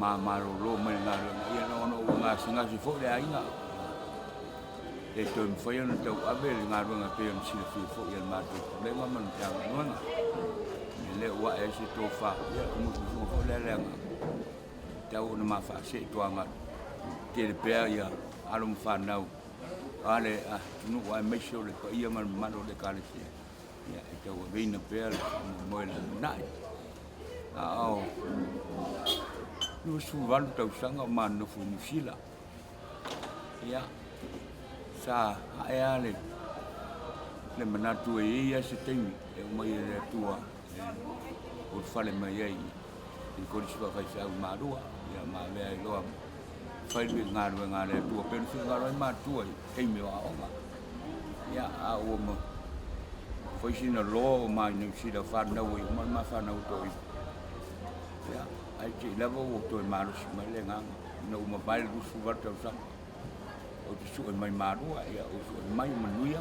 Ma malolo mai le galuega, ia ona ua gasegase foi le aiga, le toe mafai ona tauave le galuega e pei ona silafia foi e le matou Pulega ma le Matagaluega. O lea ua ae ai se tofa, ia o le musumusuga foi lea a le agaga, e tatau ona ma faasee i tuamalu, tele pea ia alo ma fanau a le atunuu aemaise o le paia ma le mamalu o le Ekalesia, ia e tauaveina pea le faamoemoe i le lumanai. A o 28 tausaga o ma nonofo i Niu Sila, ia, sa ae lava le manatu e i ai lava se taimi e aumai ai e le Atua e ulufale mai ai i le Kolisi Faafaifeau i Malua, ia ma avea ai loa ma fai le galuega a le Atua e pei ona finagalo ai matua i taimi o aoga. Ia, a ua fai sina loa o ma i Niu Sila, fanau ai uma le ma fanau e toaiva. Ia, ae te i lava ua toe malosi mai le agaga ina ua mavae le 28 tausaga. Ou te sue mai Malua, ia ou sue mai manuia,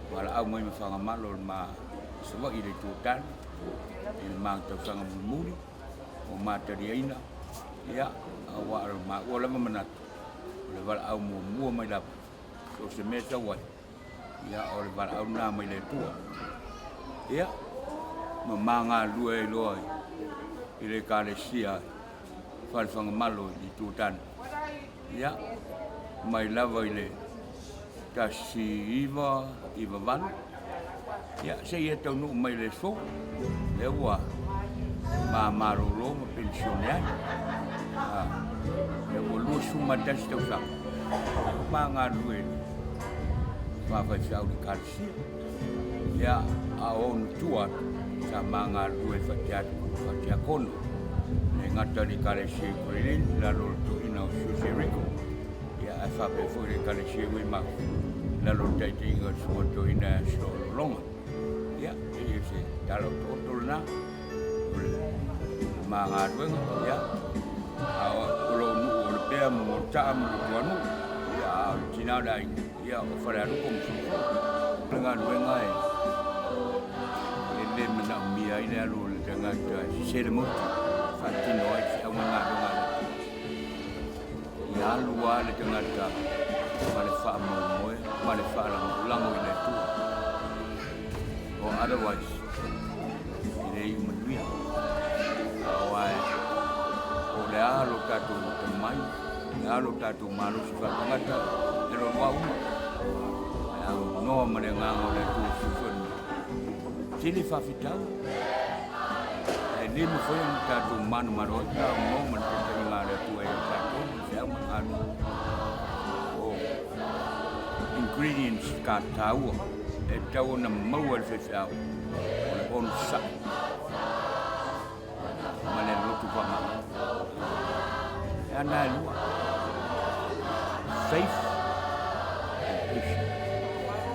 valaau mai ma Fagamalo i le ma Savaii i le Itu o Tane i le ma tausaga mulimuli ua ma taliaina, ia, aua o le maua lava manatu, o le valaau muamua mai lava, so o se mea e sau ai, ia o le valaau lena mai le Atua. Ia, ma ma galulue ai loa i le Ekalesia Fale Fagamalo i Itu o Tane. Ia, mai lava i le 1998, ia, seia taunuu mai le aso, lea ua ma malolo ma penisione ai. Lea ua 21 tausaga, ma galulue i le va faifeau i le Ekalesia. Ia, a o ona tua atu, sa ma galulue faatiakono, e le gata i le Ekalesia i Grey Lynn, i lalo o le toeaina o Susie Rico, ia ae faapea foi le Ekalesia i Weymouth, i lalo o le taitaiga o le susuga toeaina ia Soo Lolonga. Ia, e pei o se tala otooto lena o le ma galuega, ia, a o lou nuu o Lepea ma Mota'a ma Lutuanuu, ia, a o le tina o le aiga, ia, o Falealupo ma Fuifui. O le galuega e le manaomia ai le alu o le tagata e sese le motu e faatino ai le feau ma le galuega a le Atua. Ia alu lava le tagata ma le faamoemoe ma le faalagolago i le Atua. Or otherwise, e le iu manuia. Aua o le a lo tatou atamai, o le a lo tatou malosi faatagata, e loaloa uma. Ae aunoa ma le agaga o le Atua fesoasoani mai. Tele faafitauli. Ae le mafai ona tatou manumanu ai pe a aunoa ma le taitaiga a le Atua ia tatou ma le feau ma le galuega. O ingredients ka taua e tatau ona maua e le faifeau o le onosai ma le loto faamagalo. E ana e lua. Faith and patience.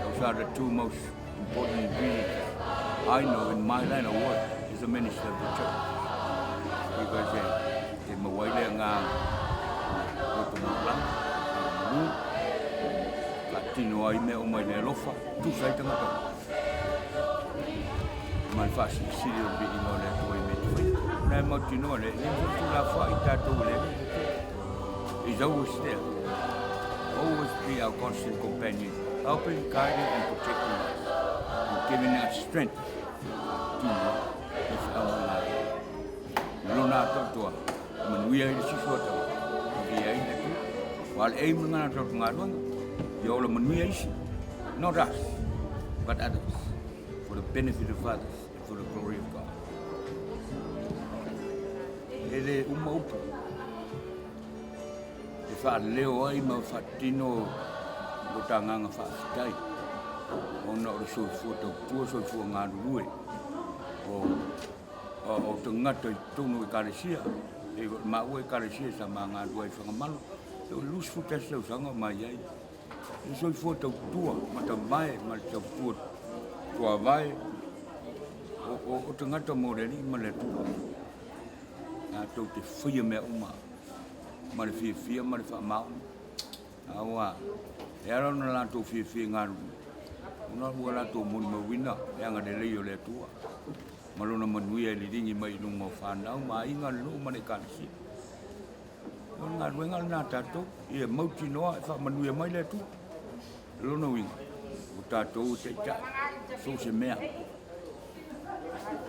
Those are the two most important ingredients I know in my line of work as a minister of the church. Because e maua ai le agaga loto lagolago, manu, faatino ai mea uma i le alofa, tusa ai tagata uma. Ma le faasilisili o le viiga o le Atua i mea e fai. Na e mautinoa le, le mafai tuulafoai tatou e le Alii le Atua. He's always there. Always be our constant companion, helping, guiding and protecting us, and giving us strength. Tino, e whaamangā. Lona atoatoa, manuia ai le sisi o tau, manuia ai le Atua. Wa le aim lena o tatou galuega, ia ola manuia isi, not us, but others, for the benefit of others and for the glory of God. E le uma upu e faaleo ai ma faatino lo ta agaga faafetai ona o le soifua tautua, soifua galulue o o tagata i totonu o Ekalesia, e maua Ekalesia sa ma galulue ai i Fagamalo, e o le 21 tausaga o mai ai. Le soifua tautua matavae ma le tautua tuavae o tagata mo le Alii ma le Atua. Latou te faia mea uma ma le fiafia ma le faamaoni. Aua e ala ona latou fiafia i galulue, ona ua latou molimauina le agalelei o le Atua ma lona manuia e liligi mai i luga o fanau ma aiga, le nuu ma le Ekalesia. O le galuega lena a tatou, ia mautinoa e faamanuia mai le Atua. O lona uiga, o tatou e taitai, so o se mea,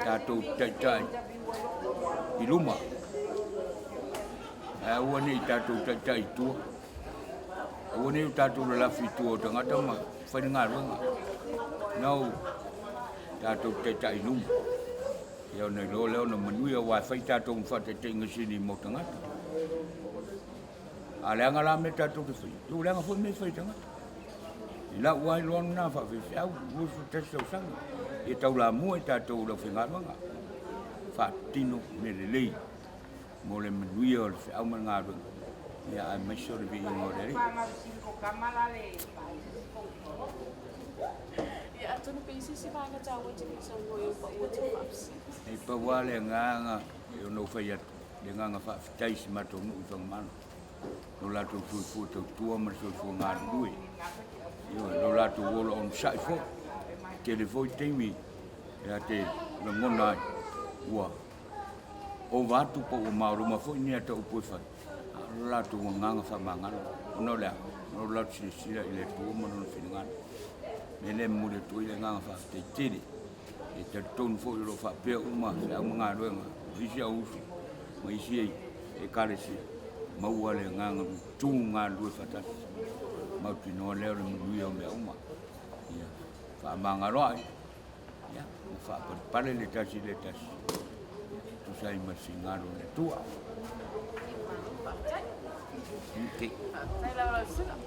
tatou taitai i luma, ae aua ne i tatou taitai i tua. Aua ne i o tatou lalafi i tua o tagata ma fai le galuega. No, tatou taitai i luma. Ia ona iloa lea ona manuia, aua e fai tatou ma faataitaiga sili mo tagata. A leaga la mea tatou te faia, ua leaga foi mea e fai e tagata. I lau lava iloa lena faafaifeau, 21 tausaga, ia taulamua i tatou i le aufaigaluega, faatino mea lelei mo le manuia o le feau ma le galuega, ia aemaise o le viiga o le Alii. Ia, atonu pe i ai se isi vaega taua e te fia saunoa i ai ua pau atu le faafesili. E pau lava le agaga e ono ou fai atu, le agaga faafetai i si matou nuu i Fagamalo, lo latou soifua tautua ma le soifua galulue, ioe, lo latou ola onosai foi. E tele foi taimi e te lagona ai ua ova atu po ua maoloma foi ni ata upu e fai, a o lo latou agaga faamagalo, ona o le a? Ona o lo latou silasila i le Atua ma Lona finagalo. O le mea lea e momoli atu ai le agaga faafetai tele. E talitonu foi o lo o faapea uma feau ma galuega a isi au uso ma isi Ekalesia, maua le agaga tu galulue faatasi, mautinoa lea o le manuia o mea uma. Ia faamagaloai, ia ma faapalepale le tasi i le tasi, tusa ai ma le finagalo o le Atua. Faafetai. Okay. Faafetai lava lau susuga.